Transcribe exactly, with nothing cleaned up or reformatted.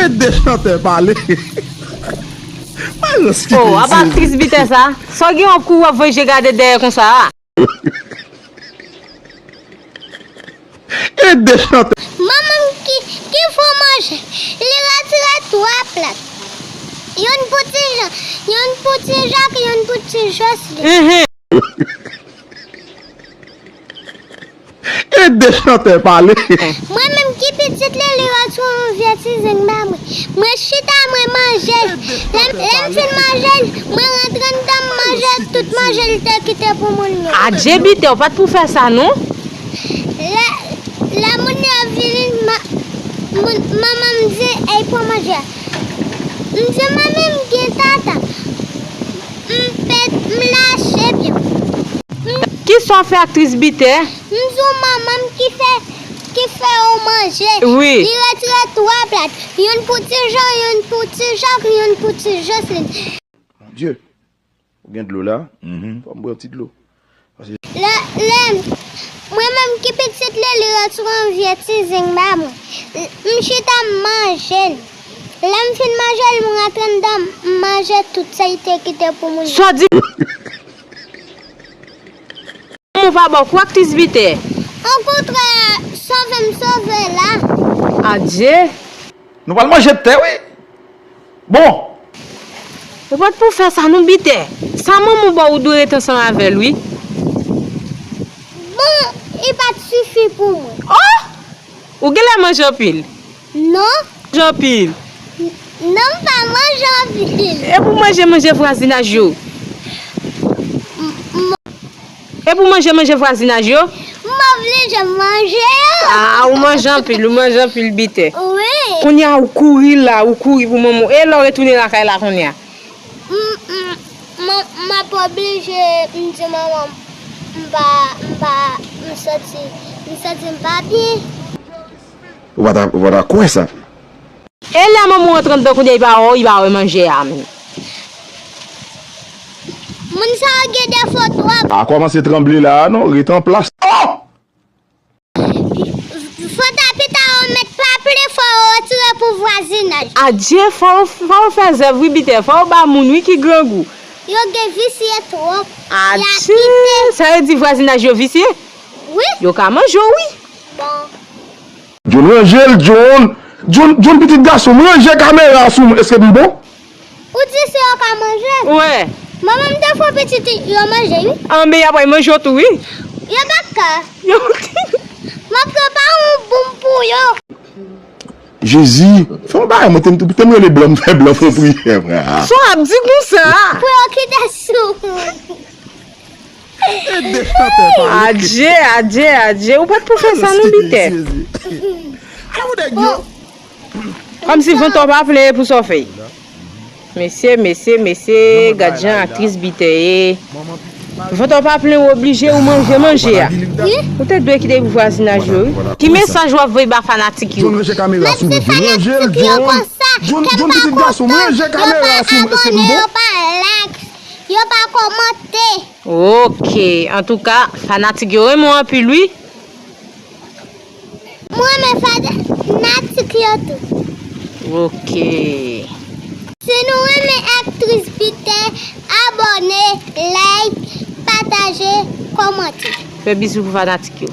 Ede chantè pale. Malans ki Oh, ap aktris biten sa. Sa w gen w ap kouri w ap voye je gade dèyè konsa a. Ede chantè. Manman m ki, ki fè w manje, li retire twa plat. Youn pou Ti Jan, youn pou Ti Jak, youn pou Ti Joslin. Mhm. Ede chantè pale. Mwen menm ki pitit li, li retire yon vye ti zeng ba mwen. Mwen chita, mwen manje l. Lè m, lè m fin manje l, mwen rantre anndan, m manje tout manje l te kite pou moun yo. Adje biten, w pa t pou fè sa non. Lè, lè moun yo vini, ma-, moun, manman m di, ey, pran manje a. M di, manmi, m gen tata. M pèt, m lache pye m. Kisa w fè aktris biten? M di w manman m ki fè, ki fè w manje. Wi. Li retire twa plat. Youn pou Ti Jan, youn pou Ti Jak, youn pou Ti Joslin. Mon Dieu. Ou gen dlo la? Mhm. Fò m bwè yon ti dlo. Lè, lè, mwen menm ki pitit li, li retire yon vye ti zeng ba mwen. M chita, m manje l. Lè m fin manje l, m rantre anndan, m manje tout sa li te kite pou moun. Sa w di? Manman w pa ba w kou aktris biten. Okontrè, sove m sove la. Adje. Nou pral manje tè, wi. Bon. Ou pa t pou fè sa non biten. Sa manman w ba w, ou dwe ret ansanm avè l, wi. Bon, li pa t sifi pou mwen. Oh! Ou genlè manje anpil. Non. Manje anpil. Non, m pa manje anpil. Epi w manje manje vwazinaj yo. M, m, Epi w manje manje vwazinaj yo. M oblije manje yo. Ah, ou manje anpil, ou manje anpil biten. Wi. Kounye a ou kouri la, ou kouri pou manman w. E lè w retounen lakay la kounye a? M, m, m, m ap oblije, m di manman m, m pa, m pa, m santi, m santi m pa byen. Ou pa ta, ou pa ta kwè sa. E lè manman w rantre anndan kounye a, li pa wè w, li pa wè manje a menm. Moun sa yo gen defo twòp. A kòmanse tranble la a non, ret an plas. Oh! Fò ta pita yo mèt pa plen, fò yo retire pou vwazinaj. Adje, fò w, fò w fè zèv wi biten, fò w ba moun wi ki grangou. Yo gen visye twòp. Adje, sa vle di vwazinaj yo visye? Wi. Yo ka manje w wi. Bon. John, ranje l, John. John, John, pitit gason m, ranje kamera a sou mwen. Èske m bon? Ou di si yo ka manje? Wè. Manman m te fè pitit yo manje, wi. Anben, y ap manje w tou, wi. Yo pa ka. Yo M ap prepare yon boum pou yo. Jezi, fè yon bagay, mwen te m, te m rele blan, m fè blan fè yon priyè, frè. Sa w ap di konsa? Pou yo kite sou. Ede chantè pale. Adje, adje, adje. Ou pa t pou fè sa non, biten. Kòmsi vant w pa plen pou sa w fè. Mesye, mesye, mesye, gad jan aktris biten ye. Vant w pa plen, ou oblije ou manje manje a. Ou te dwe kite pou vwazinaj yo, wi. Ki mesaj w ap voye ba fanatik yo? Mèsi fanatik yo konsa, kè m pa kontan, yo pa abòne, yo pa like, yo pa kòmante. Ok, antouka, fanatik yo renmen w anpil, wi. Mwen renmen fanatik yo tou. Ok. Si nou renmen aktris biten, abòne, like, pataje, kòmante. Fè bizou pou fanatik yo.